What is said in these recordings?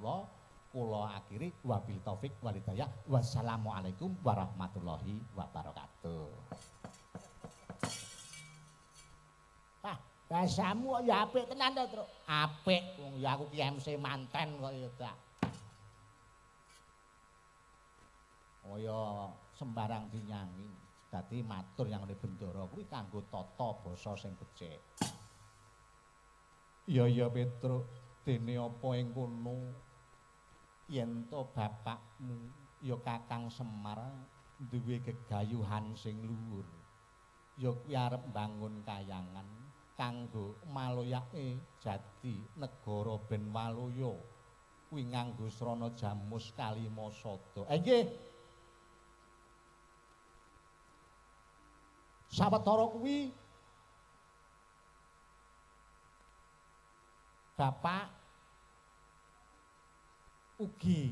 kula. Kula akhiri wabil taufik wal hidayah. Wassalamualaikum warahmatullahi wabarakatuh. Wah, bahasamu kok ya apik tenan to, Truk. Apik wong ya aku ki MC manten kok ya tak. Oh ya sembarang dinyanyi. Dadi matur yang ngene bendara kuwi kanggo tata basa sing becik. Iya ya Petruk, dene apa ing kono? Yen to bapakmu ya Kakang Semar duwe gegayuhan sing luhur. Ya kuwi arep mbangun kayangan kanggo maloyake jati negara ben waluya. Kuwi nganggo srana Jamus Kalima Sada. Nggih. Sawetara kuwi bapak ugi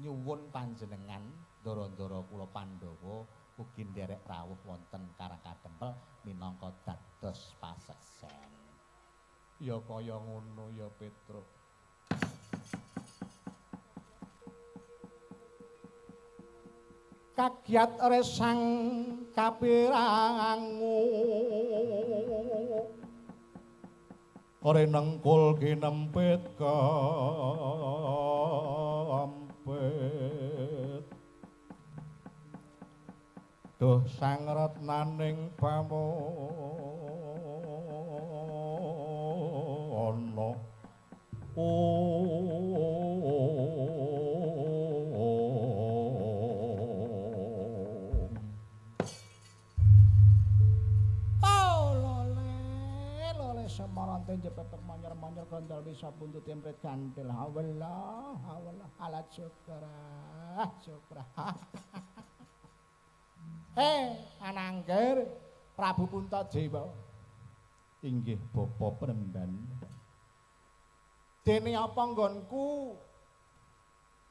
nyuwun panjenengan ndara-ndara kula Pandhawa ugi nderek rawuh wonten Karang Kadempel minangka dados paseksen. Ya kaya ngono ya Petruk. Kagiat resang kapirangu renengkul kinempit kampit duh sang retnaning pamono Semarante jepepek manyer-manyer gondol wisa buntut emprit gantil. Awelah, awelah, alat syukrah, syukrah. Anangger Prabu Puntadewa. Inggih Bapa Premban. Dene apa nggonku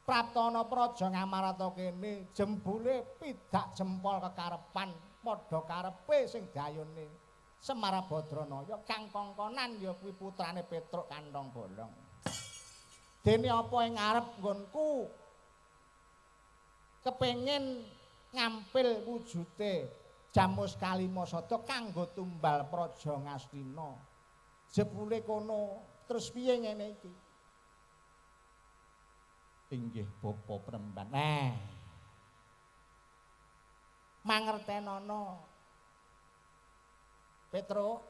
Praptana Praja Ngamarta kene jembule pidak jempol kekarepan padha karepe sing dayune Semar Badranaya kang kongkonan ya kuwi putrane Petruk Kantong Bolong. Dene apa ing ngarep nggonku kepengin ngampil wujute Jamus Kalima Sada kanggo tumbal Praja Ngastina. Jebule kono terus piye ngene iki? Inggih Bapa Premban. Nah. Mangertenono Petruk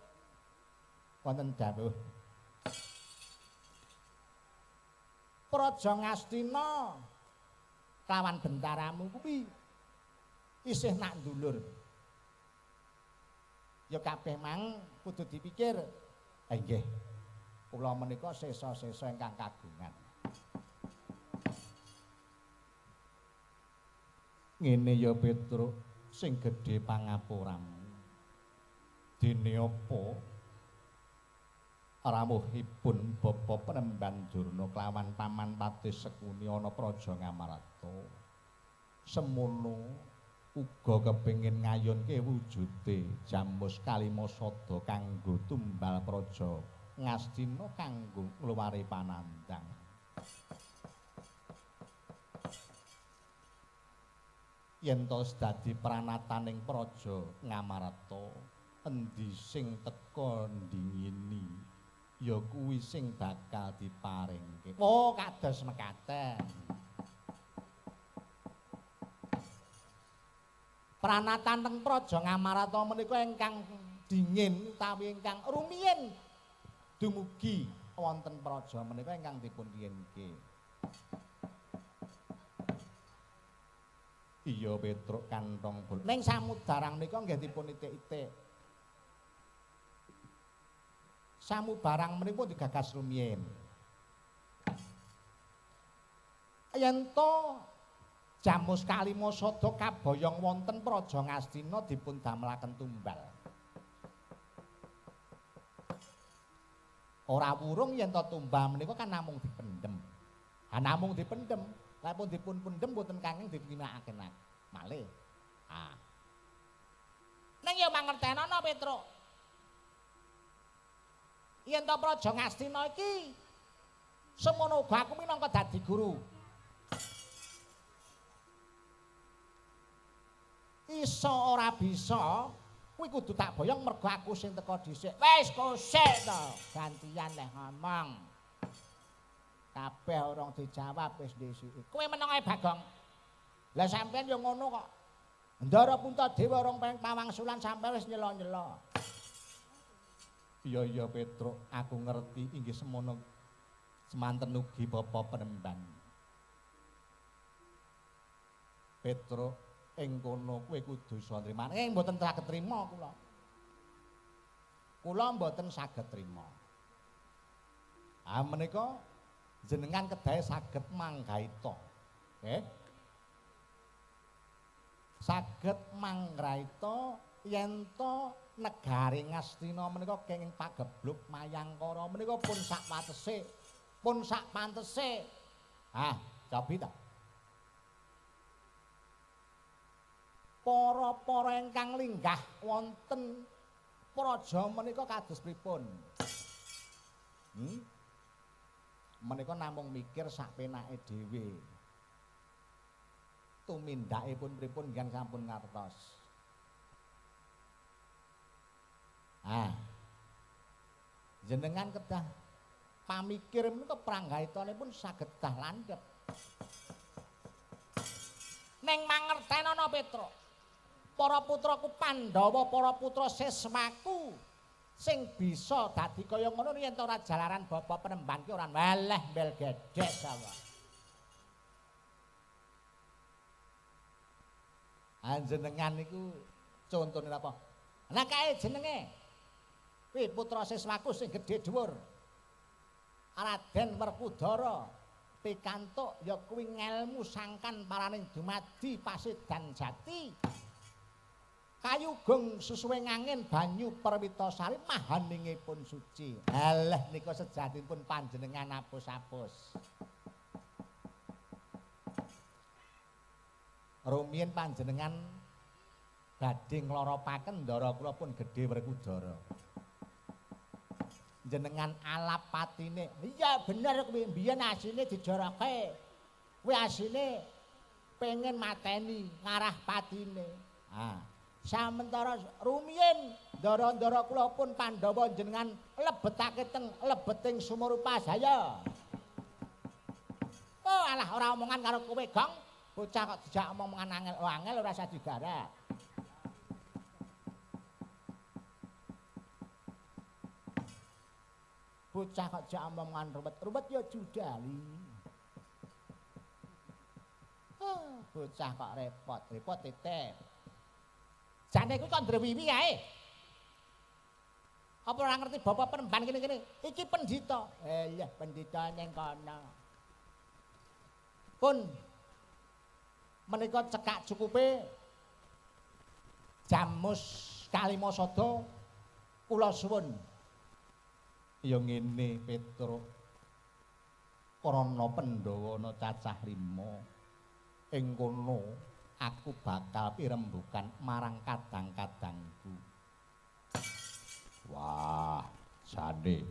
wonten dawuh Praja Ngastina lawan bentaramu kuwi isih nak ndulur. Ya kabeh mang kudu dipikir. Nggih. Kula menika sesa-sesa ingkang kagungan. Ngene ya Petruk sing gedhe pangapuramu. Dene apa rawuhipun Bapa Premban Durna kelawan Paman Patih Sekuni ana Praja Ngamarta. Semono uga kepengin ngayunke wujude Jamus Kalima Sada kanggo tumbal Praja Ngastina kanggo ngluwari panandhang. Yen to dadi pranataning Praja Ngamarta, endi sing teka ndingini ya kuwi sing bakal diparingke. Oh, kados mekaten. Pranatan teng Praja Ngamarta menika ingkang dingin utawi ingkang rumiyin dumugi wonten praja menika ingkang dipun riyenke. Iya Petruk Kantong Bolong. Ning samubarang menika nggih dipun itik-itik. Samubarang menika digagas rumiyin. Yen to Jamus Kalima Sada kaboyong wonten Praja Ngastina dipun damelaken tumbal. Ora wurung yen to tumbal menika kan namung dipendhem. Ha namung dipendhem, lha pun dipun pendhem boten kangeng dipigunakaken malih. Ha. Ning ya mangertenono Petruk. Yen to Praja Ngastina iki Semono uga aku minangka dadi guru. Iso ora bisa kuwi kudu tak boyong mergo aku sing teka dhisik. Wis kosek to, gantian leh ngomong. Kabeh ora dijawab wis dhisiki. Kowe meneng ae Bagong. Lah sampean yo ngono kok. Ndara Puntadewa ora peng pawangsulan sampe wis nyela-nyela. Iya iya Petruk, aku ngerti inggih semono semanten ugi Bapak Penemban. Petruk ing kono kowe kudu iso nrima. Mboten saged trima kula. Kula mboten saged trima. Ah menika jenengan kedahe saged manggaita. Nggih. Saged manggraita yen to negari Ngastina menika kenging pagebluk Mayangkara menika pun sak watese, pun sak pantese. Ah, cobi ta. Para-para ingkang linggah wonten praja menika kados pripun? Menika namung mikir sak penake dhewe. Tumindakipun pripun nggih sampun ngertos. Ah. Jenengan kedah pamikir menika pranggaitane saged dah landhep. Neng mangertenono Petruk. Para putraku Pandhawa, para putra siswaku sing bisa dadi kaya ngono yen ora jalaran Bapak Penemban ki ora weleh mbel gedhes apa. Anjenengan niku contone apa? Lah kae jenenge. Kuwi putra siswaku sing gedhe dhuwur. Raden Werkudara pikantuk ya kuwi ngelmu sangkan paraning dumadi pasedan jati. Kayugung susuwe ngangin banyu perwitasari mahaningipun suci. Alah nika sejatipun panjenengan apus-apus. Rumiyin panjenengan badhe ngloropaken ndara kula pun gedhe Werkudara. Jenengan alap patine. Iya bener kuwi mbiyen asine dijoroke. Kuwi asine pengen mateni ngarah patine. Ah. Samentara rumiyin ndara-ndara kula pun Pandhawa jenengan lebetake teng lebeting sumur Upasaya. Oh alah ora omongan karo kowe, Gong. Bocah kok dijak omongan angel, oh, angel ora usah digarap. Bocah kok jak omongan ruwet-ruwet ya judali. Oh, bocah kok repot, repot titip. Jane kuwi kok ndrewiwi kae. Apa ora ngerti Bapak Penemban kene-kene? Iki pendhita. Iya, pendhita ning kono. Pun menika cekak cukupe jamus kalima sada kula suwun. Ya ngene Petruk. Krana Pandhawa ana cacah 5 ing kono aku bakal pirembukan marang kadang-kadangku. Wah, jane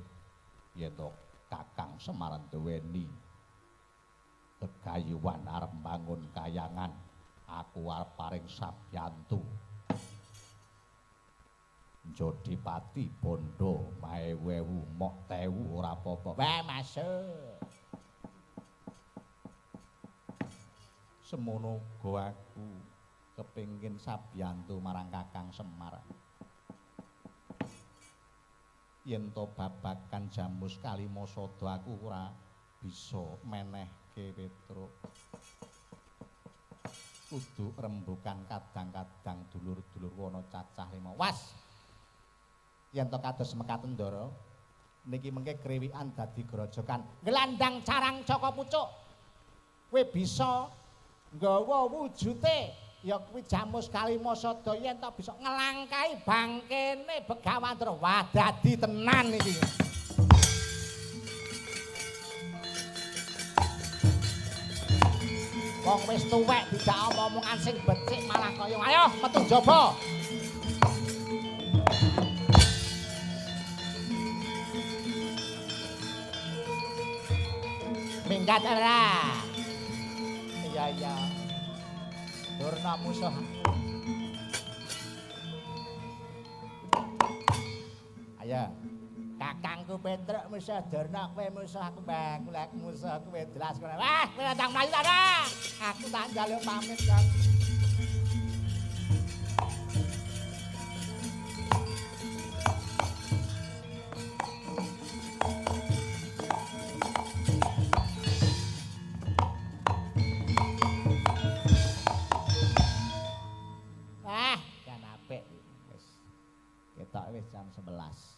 yen to Kakang Semar duweni gegayuhan arep mbangun kayangan, aku arep paring sabyantu. Jodipati bondo maewu-ewu mok tewu ora apa-apa. Wah, masuk. Semono uga aku kepengin sabyantu marang Kakang Semar. Yen to babagan jamus kalima sada aku ora bisa menehke Petruk. Kudu rembukan kadang-kadang dulur-dulur ana cacah 5. Was. Yen to kados mekaten Ndara, niki mengke kriwikan dadi grojokan. Glandang carang caka pucuk. Kowe bisa nggawa wujute ya kuwi jamus kalima sada yen to bisa ngelangkai bangkene Begawandra. Wah, dadi tenan iki. Wong wis tuwek dijak omong-omongan sing becik malah kaya ayo metu njaba. Minggat ora? Iya iya. Durna musuh. Ayo. Kakangku Petruk musuh Durna, kowe musuh aku, Bang. Lek musuh kowe jelas kowe. Wah, kowe ndang mlayu ta. Aku tak njaluk pamit, Kang. Wah, jan apik wis. Ketok wis jam 11.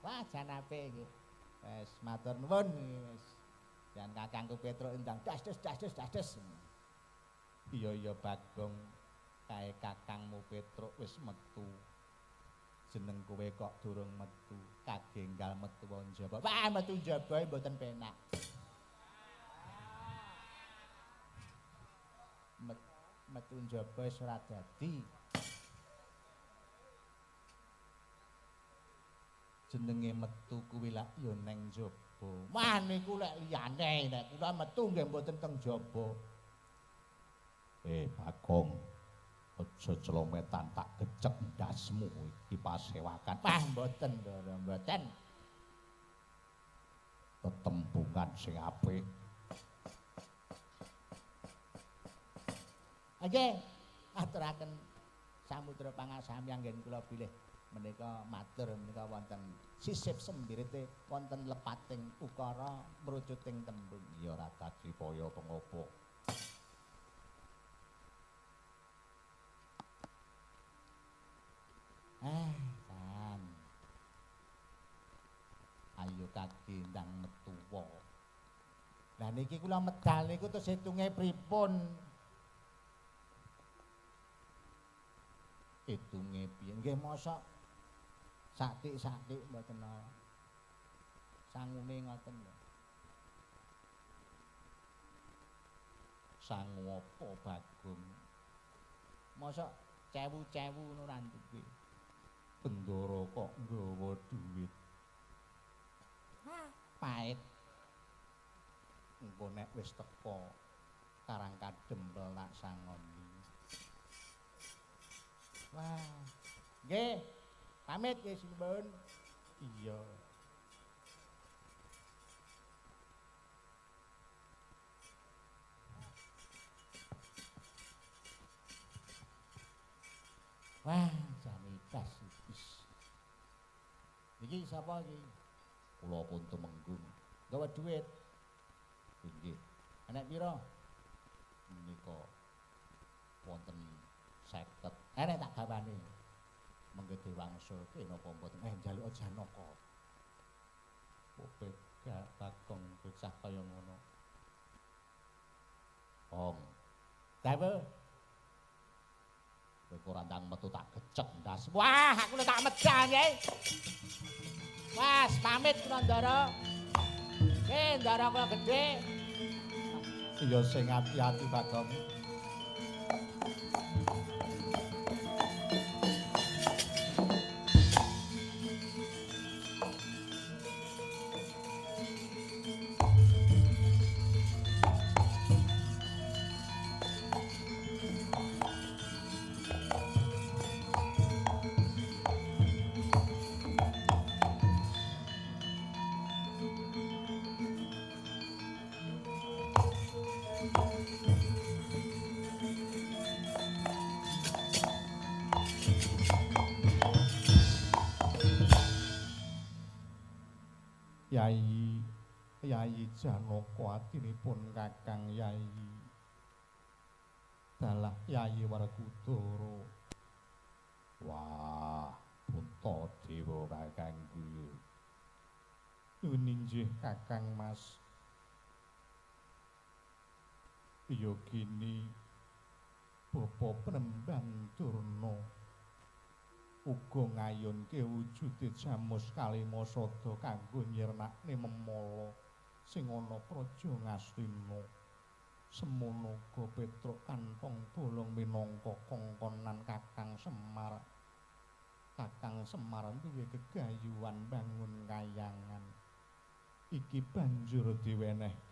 Wah, jan apik iki. Wis matur nuwun wis. Jan kakangku Petruk ndang das das das das das das. Iya iya Bagong, kae kakangmu Petruk wis metu. Jeneng kowe kok durung metu, kagenggal metu njaba. Wah, metu njaba mboten penak. Metu njaba wis ora dadi. Jenenge metu kuwi lak ya neng njaba. Wah niku lek liyane, nek kula metu nggih mboten teng njaba. Bagong, aja celometan tak gecek ndasmu iki pasewakan. Wah mboten, Ndara, mboten. Tetembungan sing apik. Oke, aturaken samudra pangasami anggen kula bilih menika matur menika wonten sisip sembirite wonten lepating ukara mrucuting tembung. Ya ora dadi paya pengopo. Kan. Ayo kaki ndang metuwa. Lah niki kula medal niku terus hitunge pripun? Hitunge piye? Nggih mosok satik-satik mboten sangune ngoten lho. Sangu apa Bagong? Mosok cewu-cewu ngono ra duwe. Bendara kok nggawa duit. Hah, pait. Engko nek wis teko Karang Kadempel tak sangoni. Wah, nggih. Pamit nggih simbun. Iya. Wah, jane ikhlas wis. Iki sapa iki? Kula pun tumenggung. Nggawa dhuwit. Nggih. Enek pira? Menika wonten 50. Enek tak gawane. Mengke diwangsulke napa mboten? Njaluk Janaka. Pope Bagong bocah kaya ngono. Ong. Dawe. Kowe ora ndang metu tak gecek ndas. Wah, aku tak medal nggih. Wes, pamit kula Ndara. Nggih, Ndara kula gedhe. Iya sing ati-ati Bagong. Yai, Yai Janaka atinipun Kakang Yai. Dalah Yai Werkudara. Wah, Puntadewa kakangku. Nuwun inggih Kakang Mas. Ya kini Bapa Penemban Durna uga ngayunke wujude jamus kalima sada kanggo nyirnakne memala sing ana praja Ngastina. Semono uga Petruk kantong bolong minangka kongkonan Kakang Semar. Kakang Semar duwe gegayuhan bangun kayangan. Iki banjur diwenehke